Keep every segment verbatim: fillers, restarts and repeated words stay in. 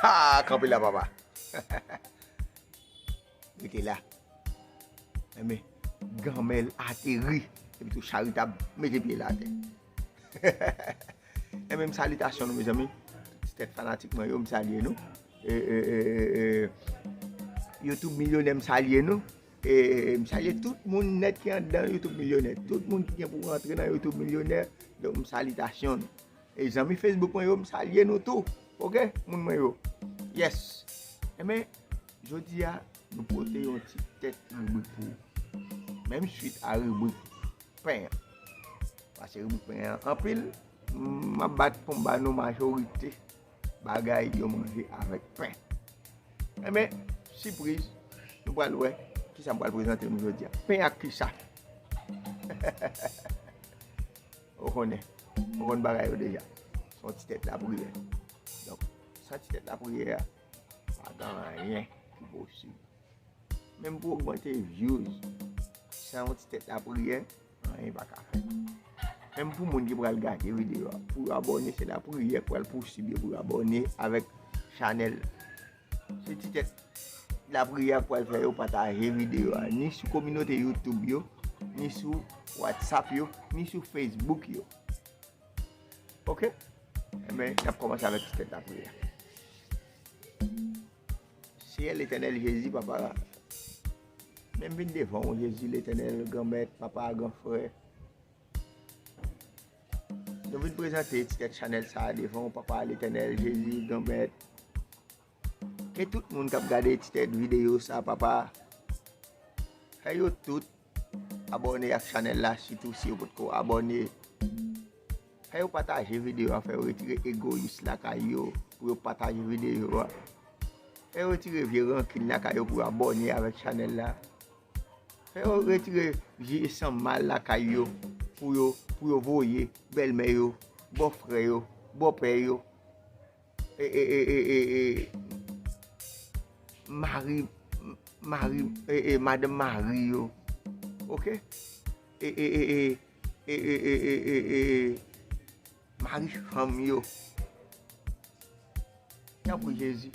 Ah, kanpe la, papa. Rete la. Enben, ganmèl ateri. Epi tou charitab mete pye l atè. Enben, m salitasyon nou, mezanmi. Ti tèt fanatik mwen yo, m salye nou. E, e, e, e, e, YouTube milyonè, m salye nou. E, e, e, m salye tout moun nèt ki anndan YouTube milyonè. Tout moun ki gen pou rantre nan YouTube milyonè. Donk, m salitasyon nou. E zanmi Facebook mwen yo, m salye nou tou. Oke, moun mwen yo. Yes. Enben, jodi a, nou pote yon ti tèt ribrik pou ou. Menm swit a ribrik pen an. Pase ribrik pen an anpil, m ap bat pou m ba nou majorite bagay yo manje avèk pen. Enben, sipriz, nou pral wè kisa m pral prezante nou jodi a. Pen ak kisa? Ou konnen, ou konn bagay yo deja. Se yon ti tèt lapriyè. Donk, san ti tèt lapriyè a, pa gen anyen ki posib. Menm pou ogmante views, san yon ti tèt lapriyè, anyen pa ka fèt. Menm pou moun ki pral gade videyo a, pou yo abòne, se lapriyè k pral pousib yo pou yo abòne avèk chanèl. Se ti tèt lapriyè k pral fè yo pataje videyo a, ni sou kominote YouTube yo, ni sou WhatsApp yo, ni sou Facebook yo. Oke? Enben, n ap kòmanse avèk ti tèt lapriyè. Seyè Letènèl Jezi, papa, men m vin devan w, Jezi Letènèl, Granmèt, papa, gran frè. Nou vin prezante ti tèt chanèl sa a devan w, papa, Letènèl Jezi, Granmèt. Ke tout moun k ap gade ti tèt videyo sa, papa, fè yo tout abòne ak chanèl la, sitou si yo potko abòne. Fè yo pataje videyo a, fè yo retire egoyis lakay yo pou yo pataje videyo a. Fè yo retire vye rankin lakay yo pou yo abòne avèk chanèl la. Fè yo retire vye san mal lakay yo pou yo, pou yo voye bèlmè yo, bòfrè yo, bòpè yo, e, e, e, e, e, e, mari, mari, e, e, madanm mari yo. Oke? E, e, e, e, e, e, e, e, e, e, mari fanm yo. Tanpri Jezi,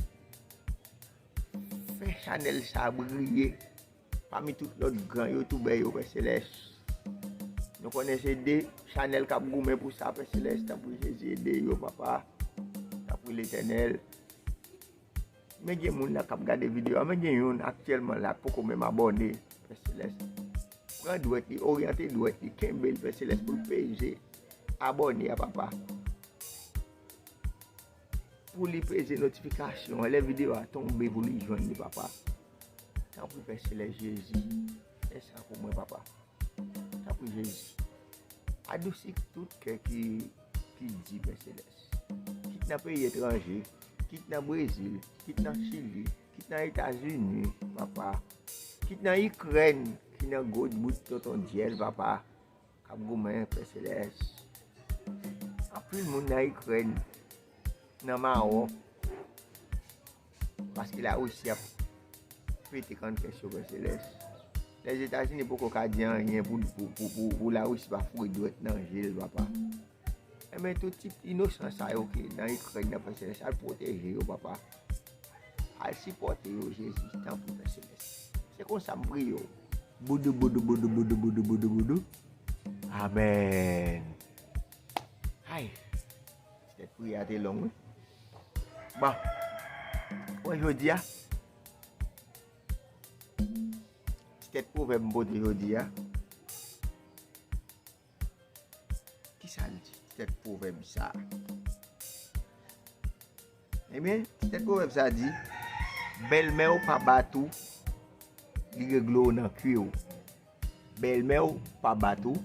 fè chanèl sa briye pami tout lòt gran youtubè yo, Pè Selès. Nou konnen se de chanèl k ap goumen pou sa, Pè Selès. Tanpri Jezi, ede yo, papa. Tanpri Letènèl. Men gen moun la k ap gade videyo a, men gen youn aktyèlman la k poko menm abòne, Pè Selès. Pran dwèt li, oryante dwèt li, kenbe l, Pè Selès, pou l peze abòne a, papa. Pou li peze notifikasyon an, lè videyo a tonbe, pou li jwenn li, papa. Tanpri, Pè Selès, Jezi, fè sa pou mwen, papa. Tanpri, Jezi. Adousi tout kè ki, ki di, Pè Selès. Kit nan peyi etranje, kit nan Brezil, kit nan Chili, kit nan Etazini, papa. Kit nan Ikrèn, ki nan gwo bout tonton dyèl, papa. K ap goumen, Pè Selès. Anpil moun nan Ikrèn, nan mawon. Paske Larisi ap pete kann kès yo, Pè Selès. Lèzetazini poko ka di anyen pou, pou, pou, pou, pou Larisi pa foure dwèt nan je l, papa. Enben, tout tip inosan sa yo ki nan Ikrèn nan, Pè Selès, al pwoteje yo, papa. Al sipòte yo, Jezi, tanpri, Pè Selès. Se konsa m priye w. Boudou, boudou, boudou, boudou, boudou, boudou, boudou. Amèn. Ay. Ti tèt priyè a te long, wi. Bon. Wè jodi a. Ti tèt pwovèb m pote jodi a. Kisa l di, ti tèt pwovèb sa a? Ebyen, ti tèt pwovèb sa a di, bèlmè w pa bat ou, li regle w nan kwi w. Bèlmè w pa bat ou,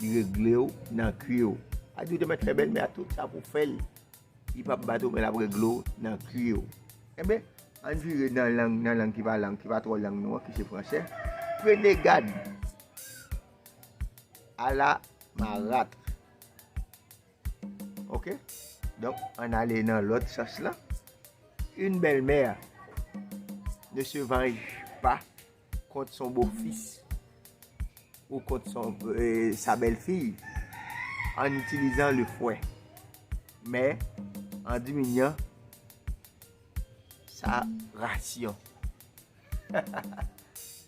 li regle w nan kwi w. Sa di ou te mèt fè bèlmè a tout sa pou fè l. Li p ap bat ou, men l ap regle w nan kwi w. Enben, ann vire nan lang, nan lang ki pa lang, ki pa twò lang nou an, ki se fransè. Prenez garde à la marâtre. Oke? Donk, ann ale nan lòt sans lan. Une belle-mère ne se venge pas contre son beau-fils ou contre son, euh, sa belle-fille en utilisant le fouet, mais en diminuant Sa rasyon.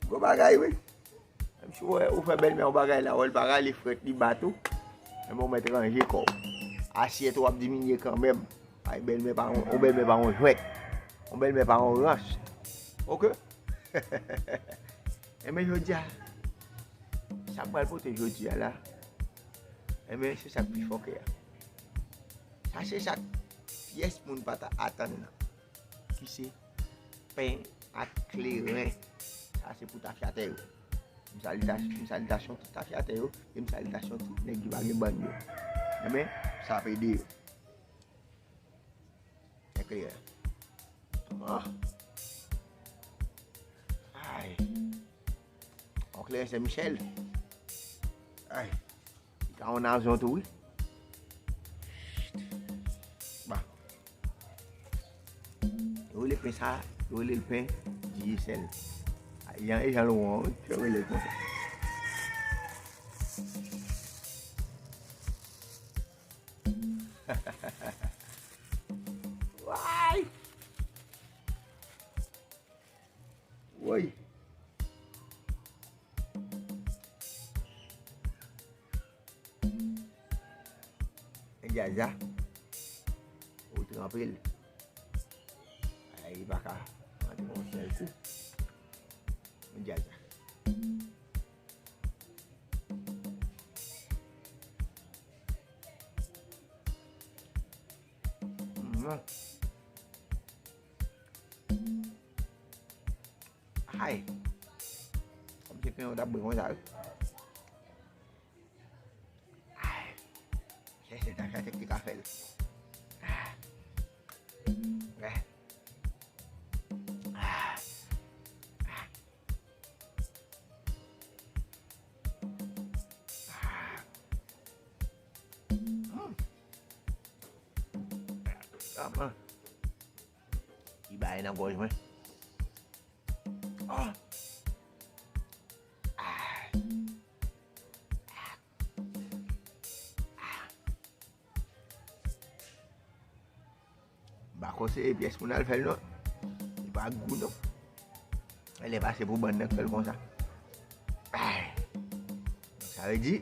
Gwo bagay, wi. Menm si w wè, ou fè bèlmè yon bagay la, wè l pa rale frèt, li bat ou. Menm ou mèt ranje kò w. Asyèt ou ap diminye kanmenm. Ay, bèlmè pa yon, yon bèlmè pa yon jwèt. Yon bèlmè pa yon rans. Oke? Enben, jodi a, sa m pral pote jodi a la, enben, se sa k pi fòkè a. Sa se sa k pyès moun pa ta atann nan. Ki se pen ak kleren. Sa se pou tafyatè yo. M salita-, m salitasyon tout tafyatè yo, e m salitasyon tout nèg ki pa gen bann yo. Enben, sa ap ede yo. Eklere. Ah. Ay. Onklè Sen Michèl. Ay. Li ka yon nazon tou, wi. Ba. Yo rele pen sa, yo rele l pen Digicel. Jan e jan l won an, wi, yo rele l konsa. Way! Woy! Men djaz la, ou tranpe l. Ay, li pa ka rantre yon sèl kou. Men djaz la. Mhm. Ay. Kòm se pen yo t ap bwè konsa, wi. Ay. Chèche ta chèche ki ka fè l. Ah. Ah. Ah. Ah. Ah. Hmm. Ah, man. Li bay nan gòj mwen. Oh. Ah. Ah. Ah. M pa konseye pyès moun al fè l non. Li pa gou non. Lè pase pou bann nan k fè l konsa. Ay. Sa vle di,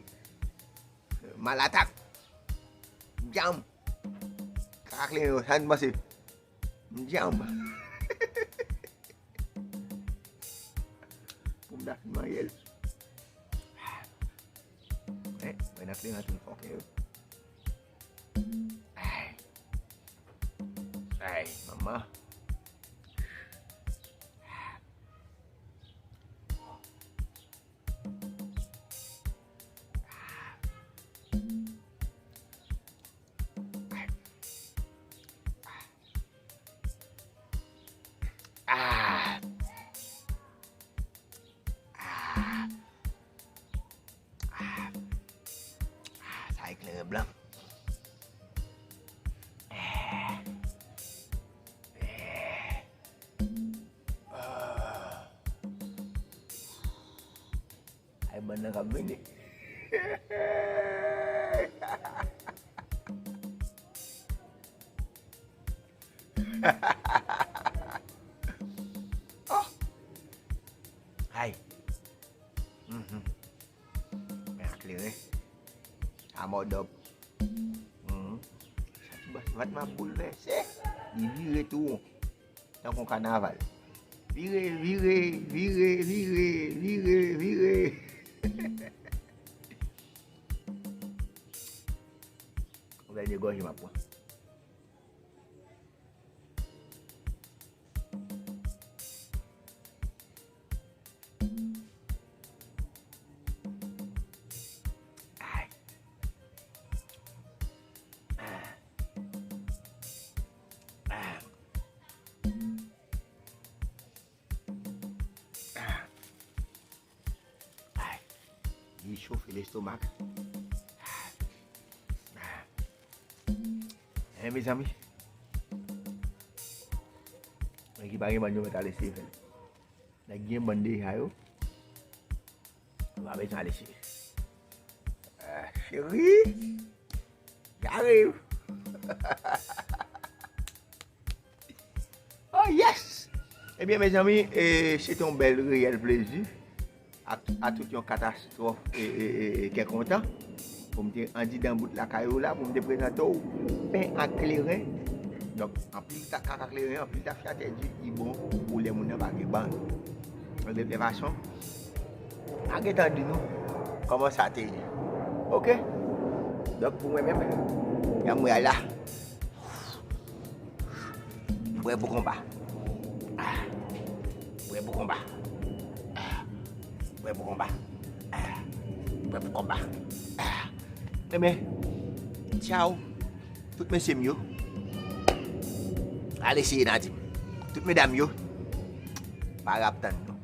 mal atak. Djanm. Kaka kleren yo, sa n panse. M djanm. Pou m ta fin manje l. Eh, mwen nan kleren tout fòkè yo. Ay. Ay, manman. Ah. Ah. Ah. Ah, sa eklere blan. Eh. Eh. Ah. Ay, bann nan k ap vini. Oh! Ay. Mhm. Men kleren. Amòdòp. Mhm. Sa ti bat, bat m ap boulvèse. Li vire tou won. Tankou kanaval. Vire, vire, vire, vire, vire, vire. Yon dènye gòje m ap pran. Ay. Ah. Ah. Ah. Ay. Li chofe lestomak. Ah. Ah. Eh, mezanmi. Nèg ki pa gen bann yo mèt al eseye fè l. Nèg gen bann deja yo. Ou pa bezwen al eseye. Ah, cheri. J'arrive. Oh, Yes! Ebyen, mezanmi, e, se te yon bèl reyèl plezi ak, a tout yon katastwòf e, e, e, e kè kontan pou m te andidan bout lakay ou la, pou m te prezante w pen ak kleren. Donk, anpil ta kaka kleren, anpil tafyatè di li bon pou lè moun nan pa gen bann. Donk, de tout fason, a gentan di nou kòman sa te ye. Oke? Donk, pou mwen menm, y a mwen la. Prè pou konba. Ah. Prè pou konba. Ah. Prè pou konba. Ah. Prè pou konba. Ah. Ebyen, tchaw. Tout mesye m yo. Al eseye Nadim. Tout medam yo. Pare ap tann nou.